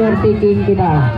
Picture taking kita.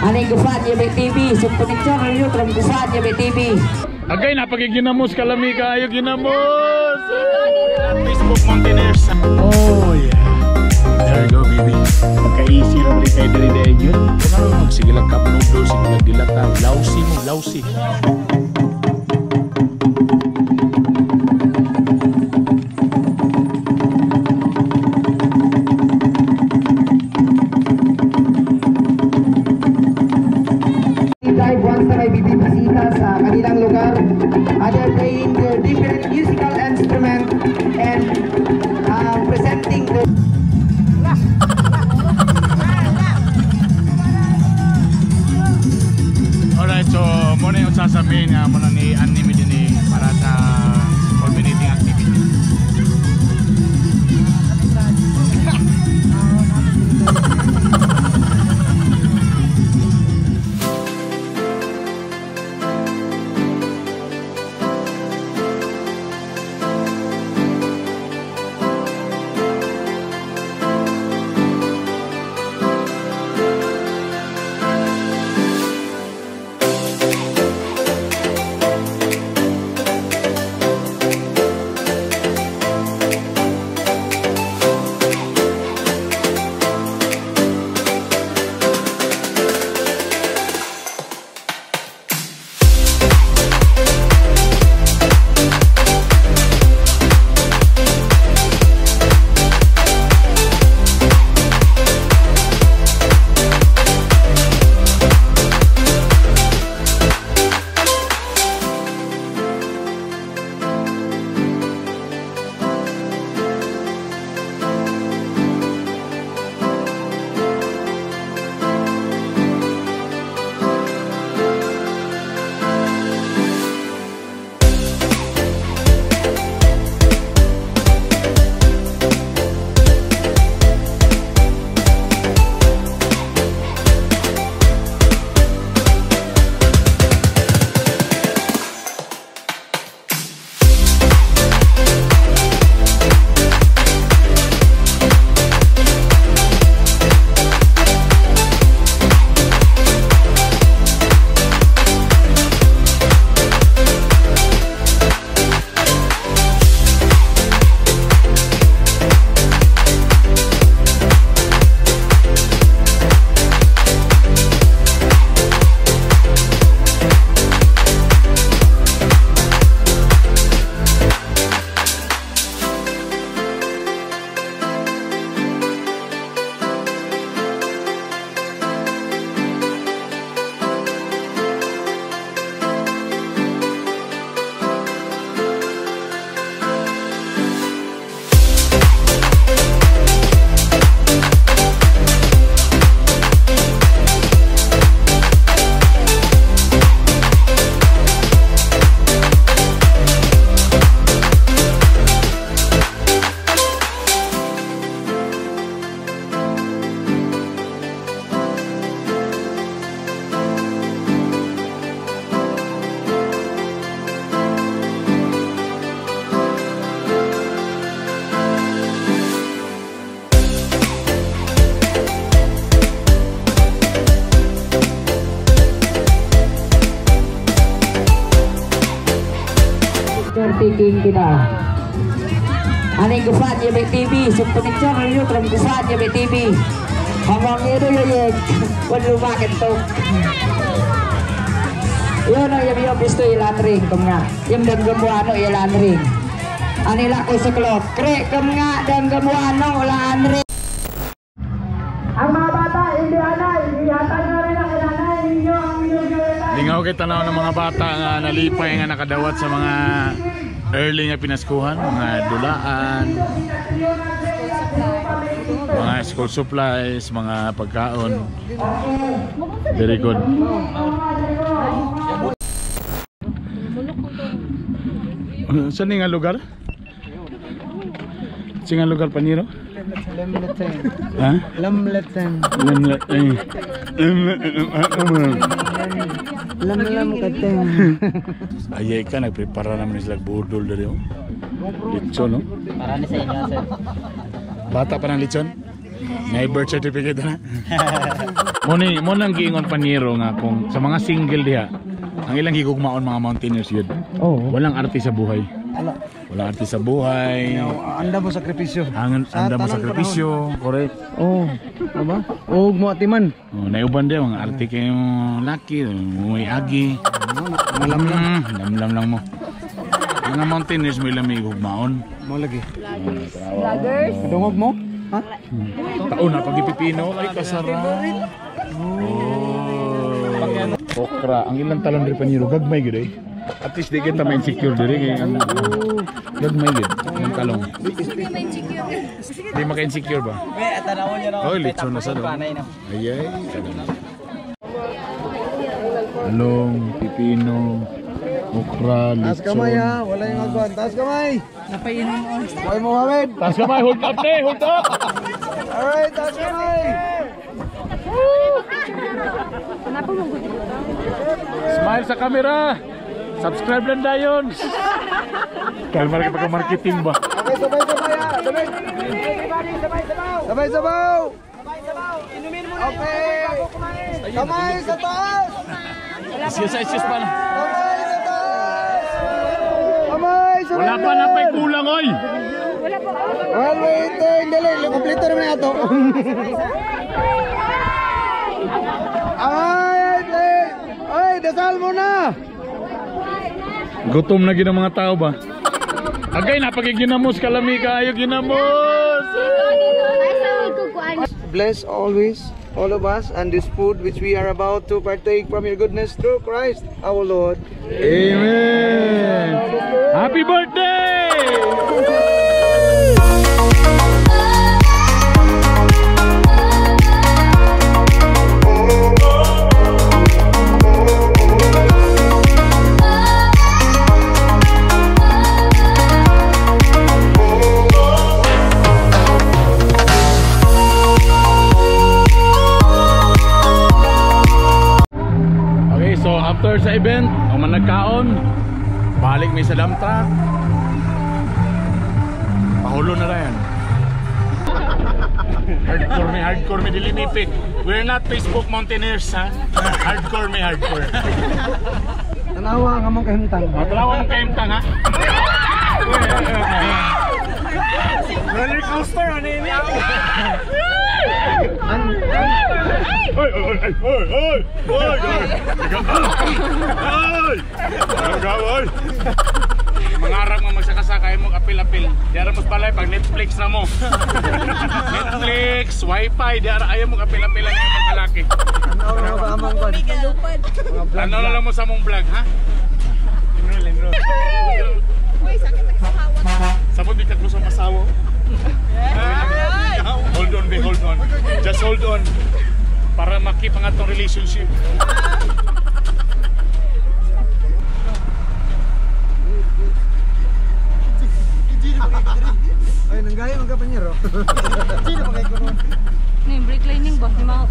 Aning gufan ya TV, so picture niyo kung gufan ya TV. Agay napagiginamos kalami kaayo ginamos. Facebook Mountaineers. Oh yeah. There you go, baby. Pagka-easy ra rin kayo diri dahil yun. Kung sige lang cup noodles, sige lang dilata, lousy mo, lousy. Dive once na may bibisita sa kanilang lugar. They're playing their different musical instrument and presenting the Alright, so muna yung sasabihin nga muna ni anime din eh, para sa culminating activity. Taking kita. Aning gufan ya TV, so picture niyo kung gufan ya TV. Hamang itu ya ya, wala lumakin to. Yun ang yung gusto ilanring kum nga. Yung denggemuano ilanring. Anila ko sa klot. Kre kum nga denggemuano lanring. Ang mga bata hindi anay, ihatag na rin ang inanay ninyo ang inyong gawin. Lingaw kay tanaw ng mga bata nga nalipay nga nakadawat sa mga early nga pinaskuhan, mga dulaan, mga school supplies, mga pagkaon. Very good. Saan nga lugar? Saan nga lugar, Paniro? Lemleten. Ha? Lemleten. Lemleten. Lemlem kateng. Ayay ka, nagprepara naman sila budol dali oh. Litson, no? Para ni sa inyo, sir. Bata pa ng litson? May birth certificate na. Mo ni mo nang giingon panyero nga kung sa mga single diha, ang ilang gigugmaon mga mountaineers yun. Oo. Walang arte sa buhay. Ala. Walang arte sa buhay. Anda mo sakripisyo. Ang Sa anda mo tanang sakripisyo, correct. Oo. Diba? Og mo atiman. Oh, naiuban din mga arte kayo laki, may agi. Malamlam. Lamlam lang mo. Mga mountaineers mo ilang may gugmaon. Mo lagi. Vloggers. Dungog mo? Ha? Taon na pagipipino ay kasara. Oh. Okra, ang ilang talon diri paniro gagmay gid eh. At least di kita ma-insecure diri kay ang gagmay gid ang talong. Di maka-insecure ba? Oh, litson na sa do. Ay ay. Talong, pipino, okra, Taas litson. kamay ha, wala yung agwan. Taas kamay. Napainom mo. Boy Mohamed. Taas kamay, hold up ne, hold up. Alright, taas kamay. Smile sa camera. Subscribe lang dayon. Kalma ka pag marketing ba? Okay, sabay-sabay ha. Sabay. Sabay-sabaw. Okay. Kamay sa taas. Excuse, excuse pa na. Kamay sa taas. Kamay sa Wala pa na pa'y kulang oy. Well, waiting. Dali, kompleto naman na ito. Ay, ay, ay, dasal muna. Gutom na gid ang mga tao ba? Agay napagiginamos kalami kaayo ginamos. Bless always all of us and this food which we are about to partake from your goodness through Christ our Lord. Amen. Happy birthday! Okay, so after sa event, human nagkaon, balik may sa dump truck. Pahulo na lang yan. Hardcore mi dili mi. We're not Facebook mountaineers ha. Hardcore mi, hardcore. Tanawa ang among kahimtang. Oh, tanawa mong kahimtang ha. Roller coaster ano yun? Oy, oy, oy, oy, oy, oy, oy. Oy! Oy! Mangarap nga magsakasaka mo apil-apil. Diara mo balay pag Netflix na mo. Netflix, wifi, diara ayaw mo apil-apil ang imong kalaki. Tanawa sa among kwan. Tanaw na lang mo sa mong vlog, ha? Enroll, enroll. Uy, sakit ang asawa. Sabot di ka sa masawa. Hold on, be, hold on. Just hold on. Para makip ang atong relationship. Ay, nanggaya man ka panyero. Sino pa kay kuno? Ni brake lining ba? Ni mga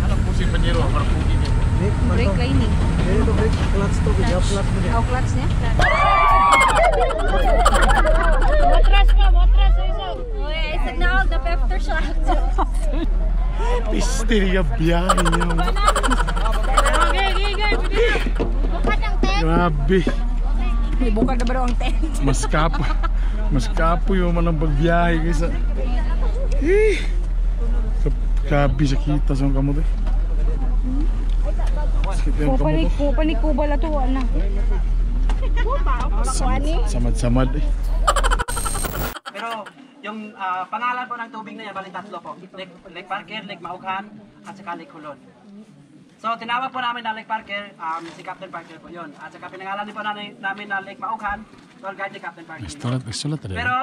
Alam po si Panyero, para pugi niya. Brake lining. Dito brake clutch to, video clutch mo niya. Oh, clutch niya. Motras pa, motras iso. Uy, ay signal the aftershock. Piste niya biyahe niya. Okay, okay, okay. Buka ng tent. Grabe. Buka na ba daw ang tent? Mas kapo. Mas kapo yung manang pagbiyahe kaysa. Eh. Grabe sa kita sa kamot eh. Sakit yung kamot. Kupa ni Kuba la to na. Samad-samad eh. Pero yung pangalan po ng tubig na yan, bali tatlo po. Lake Parker, Lake Maughan, at saka Lake Hulon. So tinawag po namin na Lake Parker, si Captain Parker po yun. At saka pinangalan din po namin na Lake Maughan, tour guide ni Captain Parker. Sulat rin. Pero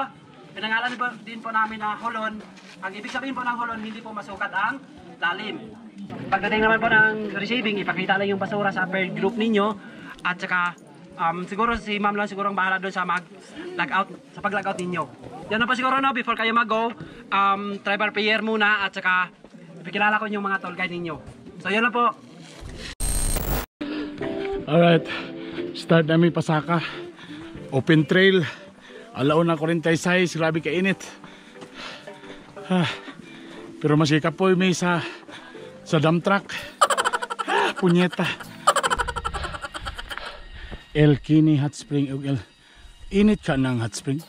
pinangalan din po namin na Hulon. Ang ibig sabihin po ng Hulon, hindi po masukat ang lalim. Pagdating naman po ng receiving, ipakita lang yung basura sa per group ninyo. At saka siguro si ma'am lang siguro ang bahala doon sa mag-log out, sa pag-log out ninyo. Yan na po siguro no, before kayo mag-go, tribal prayer muna at saka ipikilala ko yung mga tour guide ninyo. So yun lang po. Alright, start namin pasaka. Open trail. Alauna 46, grabe kainit. Ah, Pero maski kapoy may sa dump truck. Ah, punyeta. El Kini Hot Spring ug El init ka ng hot spring.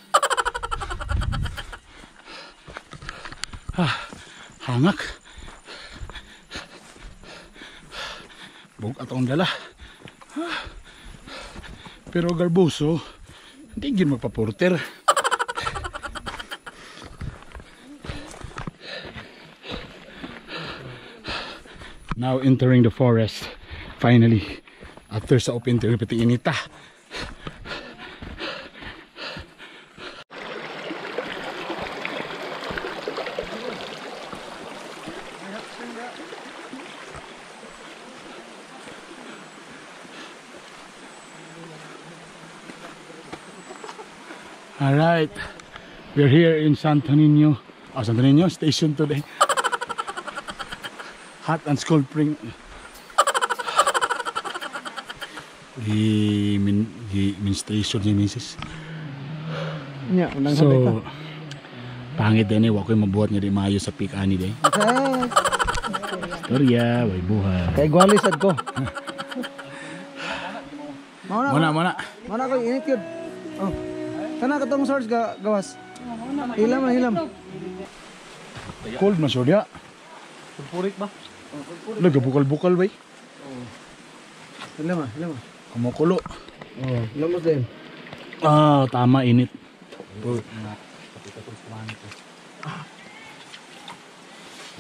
Ah, hangak. Bug atong dala. Ah, pero garbuso, hindi gid magpa-porter. Now entering the forest, finally. After sa open trail, pati inita. All right, we're here in Santo Niño. Oh, Santo Niño station today. Hot and cold spring. Gi-menstruation ni misis. So, pangit din eh. Wako'y mabuhat nga di maayo sa peak ani din. Storya, way buhat. Kay gwali sad ko. Muna, muna. Muna ko init yun. Oh. Kana katong source gawas. Hilam na hilam. Cold man sure. Sulfuric ba? Nagabukal-bukal bay. Oh. Hilam ah, hilam. Kumukulo. Oh, lamos din. Ah, tama init.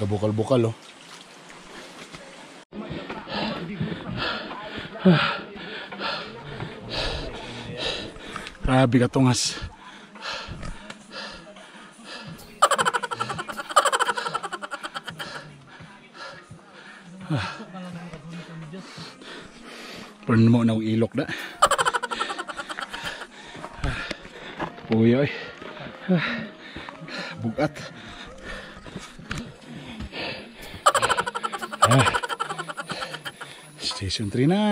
Gabukal-bukal oh. Grabe ka tungas. Pero mo na ilok na. Puyo eh. Bugat. Station 3 na.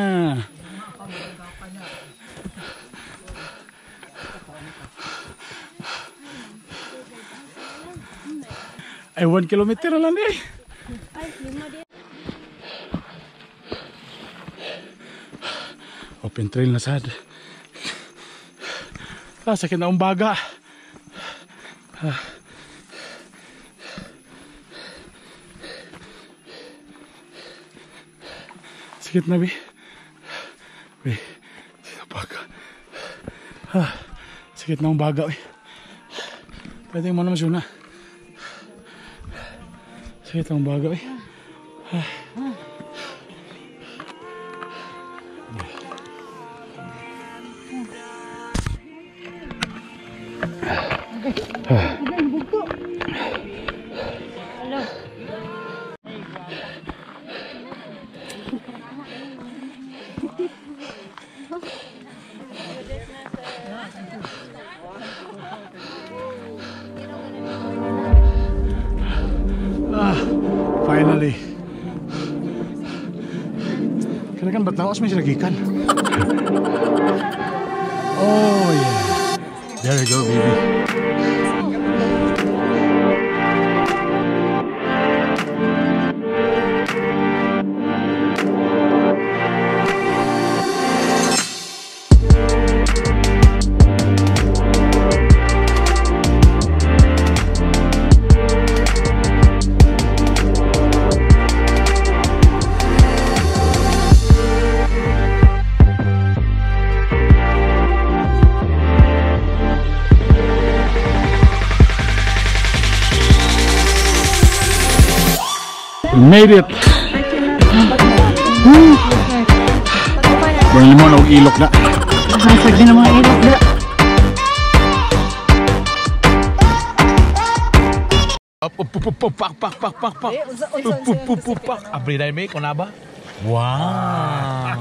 Ay, 1 kilometer lang eh. Open trail na sad. Ah, sakit na umbaga. Ah. Sakit na, bi. Bi, baga. Ah, sakit na umbaga, bi. Pwede mo naman siya na. Sakit ang baga, eh. Ah. Ah, finally. Kaya kan ba't laos may sinagikan? Oh yeah. There you go, baby. Made it. Burn mo na ilok na. Hasag din ang mga ilok na. Pak pak pak pak pak. Pak pak. Abri dai me konaba. Wow.